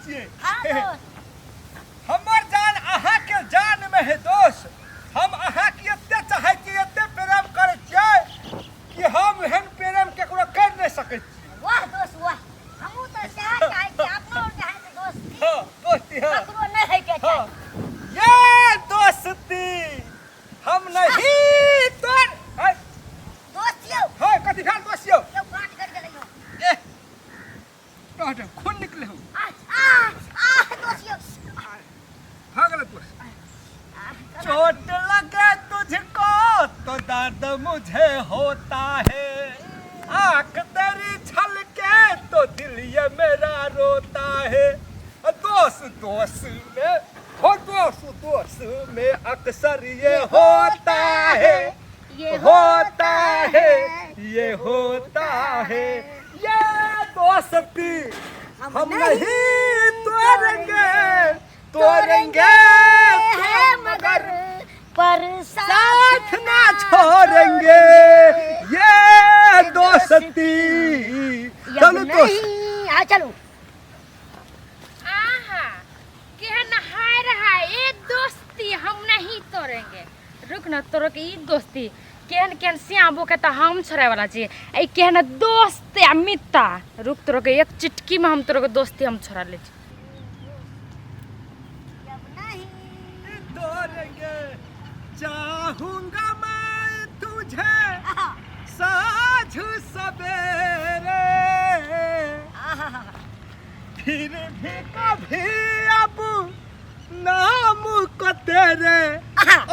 छियै। हाँ दोस्त। हमर जान अहाँके जान में है दोस्त। हम अहाँके एते चाहै छियै, एते प्रेम करै छियै कि हम एहन प्रेम केकरो कर नहि सकै छियै। वाह दोस्त वाह, हमहूँ तऽ सएह चाहै छी, अपनो आर चाहै छी दोस्ती। हाँ दोस्ती, हाँ। ककरो नहि होइके हाँ चाही। ये दोस्ती हम नहीं तोड़। है दोस्त यौ। हाँ, कथी भेल दोस्त यौ? यौ काट कर गेलै यौ। ए टहट खून निकले हो। आ आ आ दोस्त यौ। भऽ गेल दोस्त। चोट लगे तुझको तो दर्द मुझे होता है, आंख तेरी छलके तो दिल ये मेरा रोता है। दोस्त दोस्त में हो, दोस्त दोस्त में अक्सर ये होता है, ये होता है, ये होता है। ये दोस्ती हम नहीं तोड़ेंगे, तोड़ेंगे है तो मगर पर साथ ना छोड़ेंगे ये दोस्ती। चलू दोस्त। नहीं, हाँ चलू। आहा, केहन हाय रहा है, ये दोस्ती हम नहीं तोड़ेंगे। रुक न तोरो के ई दोस्ती केहन केहन सियाबो के त हम छोड़े वाला छी। ई केहन दोस्त आ मित्ता, रुक तोरो के एक चिटकी में हम तोरो के दोस्ती हम छोड़ा ले छी। जब नहीं तोड़ेंगे, चाहूंगा मैं तुझे साँझ सवेरे, फिर भी कभी अब नाम को तेरे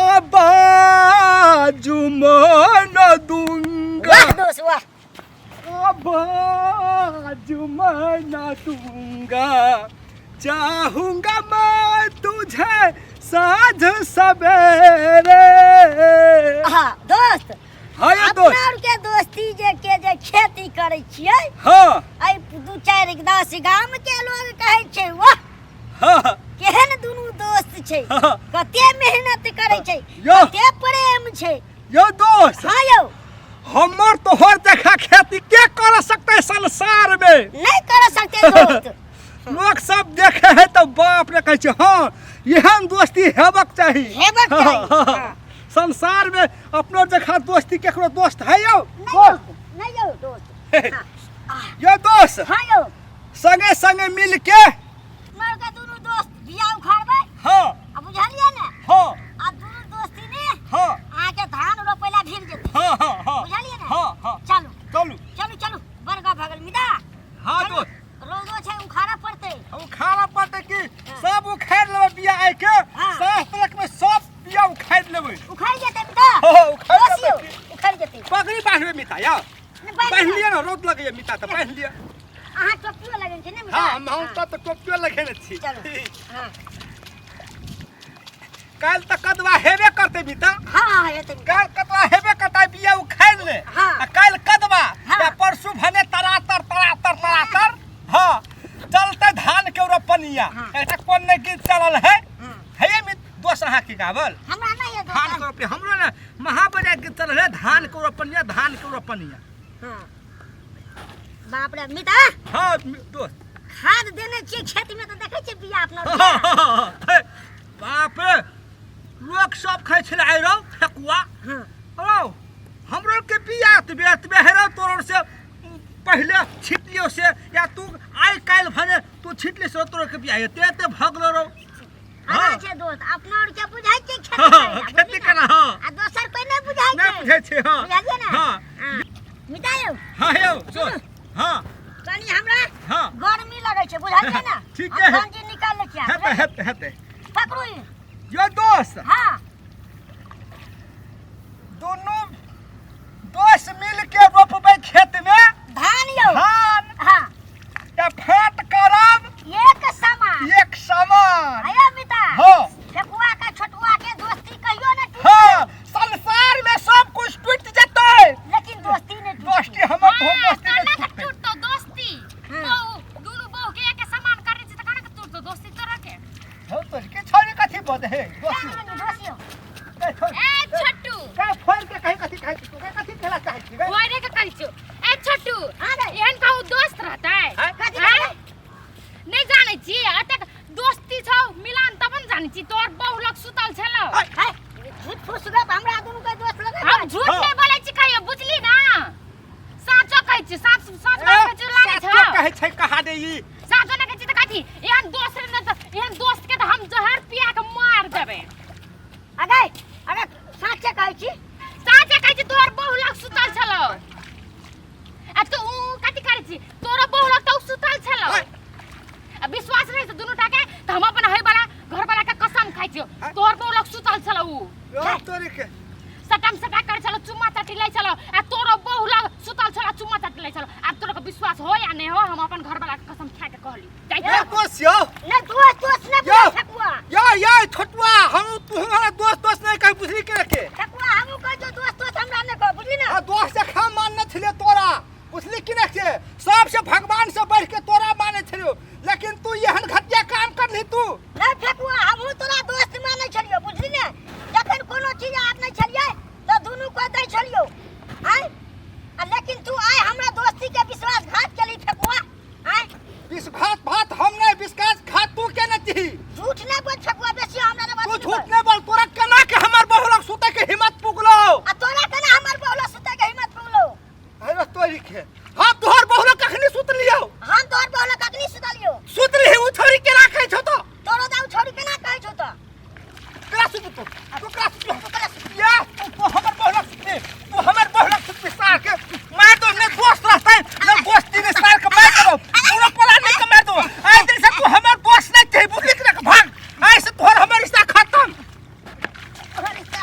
आवाज मैं न दूंगा। वाह दोस्त वाह। आवाज मैं न दूंगा, चाहूंगा मैं तुझे साँझ सवेरे। हाँ दोस्त। हाँ ये अपना दोस्त। आर के दोस्ती जे के जे खेती करै छियै। हाँ। एहि दू चारि 10 गाम के लोग कहै छै वाह, हाँ, केहन दुनू दोस्त छै, हाँ। कते मेहनत करै छै, यौ। कते प्रेम छै। यो दोस्त। हाँ यौ। हमर तोहर देखा खेती के कर सकते संसार में? नहीं कर सकते दोस्त। लोग सब देखे है तो बाप रे कहै छै हाँ एहन दोस्ती हेबक चाही। हेबक चाही, हाँ। हाँ। संसार में अपनो जखा दोस्ती केकरो दोस्त है यौ? नहीं यौ, नहीं यौ दोस्त। हाँ। यो दोस्त। हाँ यौ। संगे संगे मिल के मर के दुनू दोस्त बिया उखाड़बै। हाँ। आ बुझलियै ने? हाँ। आ दुनू दोस्ती ने हाँ। अहाँके धान रोपैला भिड़ जेतै। हाँ, हाँ, हाँ। बुझलियै ने? हाँ, हाँ। चलू। चलू। चलू, चलू, बड़का भऽ गेल मिदा। हाँ चलू। दोस्त। रौदो छै, उखाड़ऽ पड़तै। उखाड़ऽ पड़तै कि? सब उखाड़ि लेबै बिया आइ के। हाँ। साँझ तक में सब बिया उखाड़ि लेबै। उखाड़ि जेतै मिदा। हाँ, उखाड़ि दोस्त जेतै। यौ, उखाड़ि जेतै। पगड़ी बान्हबै मिता यौ। नहि, बान्हि बान्हि लिअ। लिअ ने, रौद लगैया मिता तऽ बान्हि लिअ। अहाँ टोपियो लगेने छी ने मिता? हाँ, हम तऽ टोपियो लगेने छी। चलू। हाँ। काल्हि तऽ कदवा हेबे करतै मिता। हाँ, हाँ, हेतै मिता। काल्हि कदवा हेबे करतै, बिया उखाड़ि ले। हाँ। आ काल्हि कदवा, हाँ। या परसू भने तरातर तरातर तरातर। हाँ, चलते धान के रोपनिया। हाँ। एकटा कोन ने गीत चलल है? हाँ। है ये मित दोस्त अहाँ के गावल? हमरा नहीं है दोस्त। धान के रोपनिया, हमरो ने महाबढ़िया गीत चलल है, धान के रोपनिया, धान के रोपनिया। हाँ। बाप रे मिता। हाँ, दोस्त। खाद देने छियै खेत में तऽ देखै छियै बिया अपना हाँ, हाँ, हाँ, हाँ। बाप रे, लोक सब खाइ छलै आइ रौ ठेकुआ। हाँ। रौ हमरो के बिया एतबे एतबे है रौ, तोरो से पहिले छिटलियो से, या तू आइ काल्हि भने तू छिटली से तोरो के बिया एते एते भगलो रौ। हाँ। छै दोस्त, अपना और के बुझाइ छै खेती हाँ, करै ला, खेती बुझली करै, ने? हाँ। आ दोसर कोइ नहि बुझाइ नहि छै। बुझाइ छै, हाँ। बुझलियै ने? हाँ। हाँ। मिता यौ। हाँ यौ, दोस्त। हाँ। कनी हमरा हाँ। गर्मी लगै छै, बुझलियै ने? ठीक हम है। गंजी निकाल लै छियै। हेतै, हेतै, हेतै। पकड़ू ई। यो दोस्त। हाँ। दुनू दोस्त मिल के रोपबै खेत में धान यौ। धान। हाँ। या फाट करब एक समान। एक समान। आया मिता। हाँ। ठेकुआ का छोटुआ के दोस्ती कहियो ना टूटतै। हाँ, संसार में सब कुछ टूट जतै, लेकिन दोस्ती नहीं टूटतै। दोस्ती हमर तो हाँ, दोस्ती नहीं केना के टूटतै। टूटतौ दोस्ती? हाँ। बहू, दुनू बहू के एक समान करै छै तऽ केना के टूटतौ दोस्ती तोरा के? हो तो के छोड़ी कथी बद है? दोस्ती। क्या नहीं, दोस्ती हो। ए, छोड़। ए, छोटू। का फोन के कहीं कथी कहै छी? तू के कथी खेला चाहै छी? ओरे के कहै छियौ। ए छोटू, हाँ रे। एहन कहू दोस्त रहतै? हाँ? कथी हाँ? कहै? नहीं जानै छी, कथी एहन दोस्त ने त एहन दोस्त के त हम जहर पिया के मार देबै। अगे अगे, साचे कहै छी? साँचे कहै छी, तोहर बहु लग सुतल छलौ आ तू ऊ कथी करै छी? तोरो बहु लग त ऊ सुतल छलौ। आ विश्वास नहीं त दुनू टा के त हम अपन है वाला घर वाला के कसम खाइ छियौ, तोहर बहु लग सुतल छलौ ऊ। यो तोरी के सटम सटा कर छलौ, चुम्मा चटी लै छलौ आ तोरो बहु लग सुतल छलौ, चुम्मा चटी लै छलौ। आब तोरो के विश्वास हो या नहीं हो, हम अपन घर वाला के कसम खा के कहली जाइ। ए दोस्त यो। नहीं, दोस्त दोस्त नहीं। यो। ठकुआ। यो यो छोटुआ, हम तू हमारा दोस्त दोस्त नहीं कहीं बुझली के रखे। ठकुआ, हमहूँ कहै छियौ दोस्त दोस्त हमरा नहीं कह, बुझली ना? आ दोस्त से खा मानने छलियै तोरा, बुझली कि नहीं छे? सबसे भगवान से बढ़ के तोरा माने छलियो, लेकिन तू एहन घटिया काम करली तू। नहीं फेकुआ, हमहूँ तोरा दोस्त मानै छलियौ, बुझली ने? जखन कोनो चीज आनै छलियै तऽ दुनू को दै छलियौ आँय, आ लेकिन तू आइ हमरा दोस्ती के विश्वासघात केली फेकुआ, आँय। विश्वास भात हम नहीं, विश्वास घात तू के नहीं छी। झूठ नहीं बोल फेकुआ, बेसी हमरा ने बात तू नहीं झूठ बोल। नहीं बोल। तोरा केना के हमर बहुलक सुते के हिम्मत पुगलो? आ तोरा केना हमर बहुलक सुते के हिम्मत पुगलो? अरे तोरी के हम तोहर बहुलक कखनी सुत लियो? हम तोहर बहुलक कखनी सुतलियो? सुत लिही, उ छोरी केना कहै छौ तो? तोरो दाऊ छोरी केना कहै छौ तो? केना सुत तू? तू केना सुत? तू केना सुत? या तू हमर बहुलक सुतली, तू हमर बहुलक सुतली, सार के मार दो। ने दोस्त रहतै ने दोस्ती ने, सार के मार देबो, पूरा पला नहीं के मार दो। आइ दिन से तू हमर दोस्त नहीं छै, बुझली कि ना? भाग, आइ से तोहर हमर रिश्ता खत्म। तोहर रिश्ता।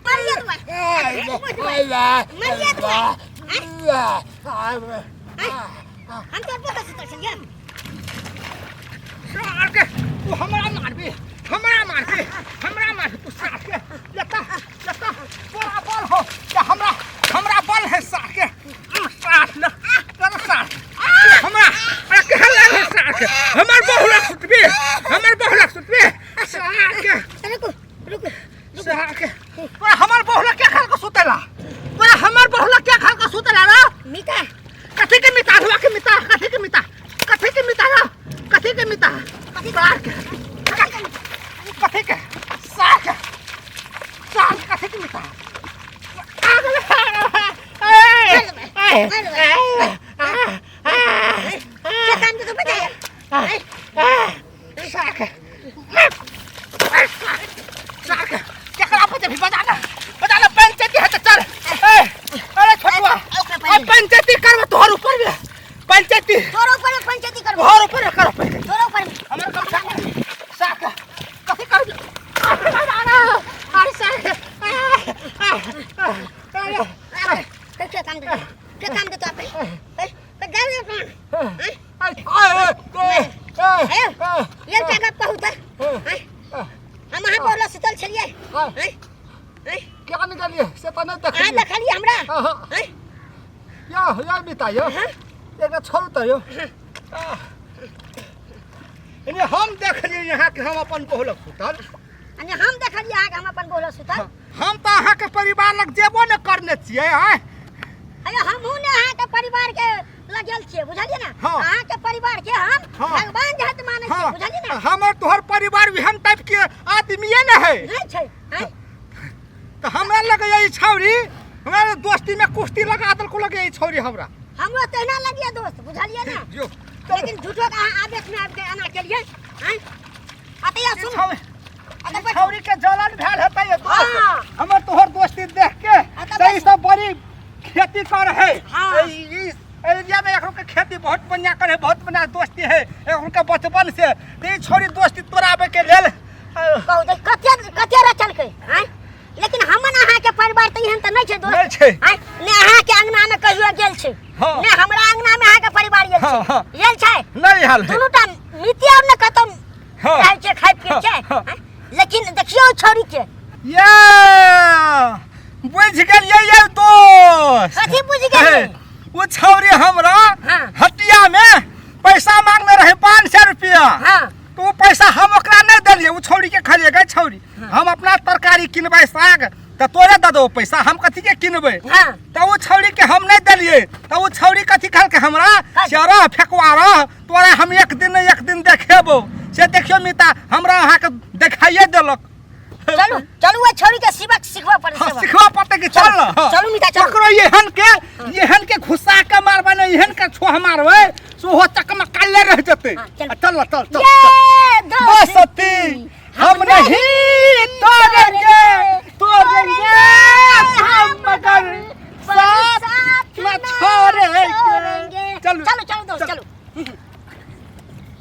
मरिया तू, मरिया तू। हम तोहर बहुलक सुतल छलियै? सार के तू हमरा मारबी, हमरा मारबी, हमरा मारबी तू सार के। लेता लेता, तोरा बल हो या हमरा? हमरा बल है सार के। सार ल चल सार हमरा। अरे केहन लागे सार के हमर बहुला सुतबी, हमर बहुला सुतबी सार के। रुकू रुकू। सार के तोरा हमर बहुला के खाल के सुतेला? तोरा हमर बहुला के खाल के सुतेला रे? मिता। कथी के मिता? हुआ के मिता? कथी के मिता? कथी के मिता रे? कथी के मिता? सार के कथी के? सार के, सार के कथी के मिता? आ गेलै, आ गेलै। ए, ए, ए, आ, के काम के तो बजाय। आ, सार के, सार के केकरा पर भी बजा ना, बजा ना। पंचायती है तो चल। ए, अरे छोटुआ, अब पंचायती करबो तोहर ऊपर में पंचायती। तोरो ऊपर में पंचायती करबो। तोहर ऊपर में करो पंचायती। तोरो ऊपर में। हमर कम साक कथी कर? अरे साक, अरे। के काम दे, के काम दे तो आपे ए जाओ ये कौन? ये क्या गप कहू त? हम अहाँ बोला सुतल छलियै? क्या निकालिए से त नहीं अहाँ देखलिए। देखलियै हमरा? या या बिता यो एकटा छोड़ू त यो एने हम देखलिए यहाँ के हम अपन बहुलक सुतल। अने हम देखलियै अहाँके हम अपन बोला सुतल। हम तऽ अहाँके परिवार लग जेबो ने करने छियै आँय। अरे हमहूँ ने अहाँके परिवार के लगल छियै, बुझलियै ने? हाँ। अहाँके परिवार के हम हाँ। भगवान जहत मानै छियै, बुझलियै ने? हमर तोहर परिवार एहन टाइप के आदमीये ने है। नहीं छै आँय? तऽ हमरा लगैया ई छौरी हमरा दोस्ती में कुश्ती लगा देलको, लगैया ई छौरी हमरा। हमरो तहिना लगिया दोस्त, बुझलियै ने? जो लेकिन झूठो के अहाँ आवेश में आबि के एना केलियै आँय। अतैया ई सुन छौरी अतऽ बैठू। छौरी के जलन भेल हेतै ये दोस्त। हाँ। हमर तोहर दोस्ती देख के अतऽ से ई बैठू। सब बड़ी खेती कर है। हाँ। ई एरिया में एकरो के खेती बहुत बढ़िया करे है, बहुत बढ़िया दोस्ती है एकरो के बचपन से। तो ई छोरी दोस्ती तोड़ाबे के लेल कहू तऽ कते कते रचलकै आँय। लेकिन हमन अहाँके परिवार तऽ एहन तऽ नहि छै दोस्त। नहि छै। आँय, ने अहाँके अंगना में कहियो गेल छै, हाँ। ने हमरा अंगना में अहाँके परिवार गेल हाँ, छै। हाँ। गेल छै? नहीं हाल है। दुनू टा मितिया और ने कतौ हाँ। रहै छै, खाइ पीए छै। हाँ। आँय, लेकिन देखियौ छौरी के। ये बुझ गेलियै ये दोस्त। कथी बुझ गेलियै? ओ छौरी हमरा हाँ। हटिया में पैसा मांगने रहे 500 रुपया। हाँ। तो वो पैसा हम ओकरा नहीं देलियै, ओ छौरी के खलियै, गै छौरी हम अपना तरकारी किनबै साग तऽ तोरे दऽ देबौ पैसा, हम कथी के किनबै? हाँ। तऽ ओ छौरी के हम नहीं देलियै, तऽ ओ छौरी कथी कहलकै हमरा? कथी? चरह फेकुआ रह, तोरा हम एक दिन ने एक दिन देखेबौ। से देखियौ मिता, हमरा अहाँके देखाइए देलक। चलू चलू ओइ छौड़ी के सबक सिखबऽ पड़ै हाँ सबक। सिखवा पड़तै कि चल ना हाँ। चलू मिता, चलू। ककरो एहन के एहन के घुसा के मारबै ने एहन के छोह मारबै सोहो चकमकाले रह जेतै हाँ, चल। आ, चल ना चल चल ये चल। दोस्ती दोस्ती हम नहीं तोड़ेंगे।